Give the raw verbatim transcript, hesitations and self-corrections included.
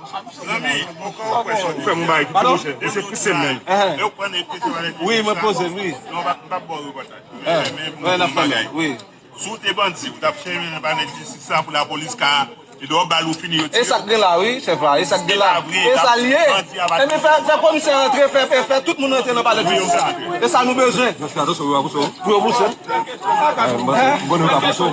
Zanmi, ou fè m yon bagay ki tou chè. Ou fè m yon bagay ki tou chè. Ou se pouse m menm. Wi, mwen poze l, wi. Wi, n ap fè l, wi. Si w te bandi, ou t ap chèche nan palè jistis la pou lapolis ka, e dò bal ou fini yo tiye. E sa k gen la, wi, chèf la, e sa k gen la. E sa l ye. Ebyen, fè, fè komisè rantre, fè, fè, fè tout moun rantre nan palè jistis la. E sa nou bezwen. Pou yo pouse. Pou yo pouse. Bon, nou ka pouse.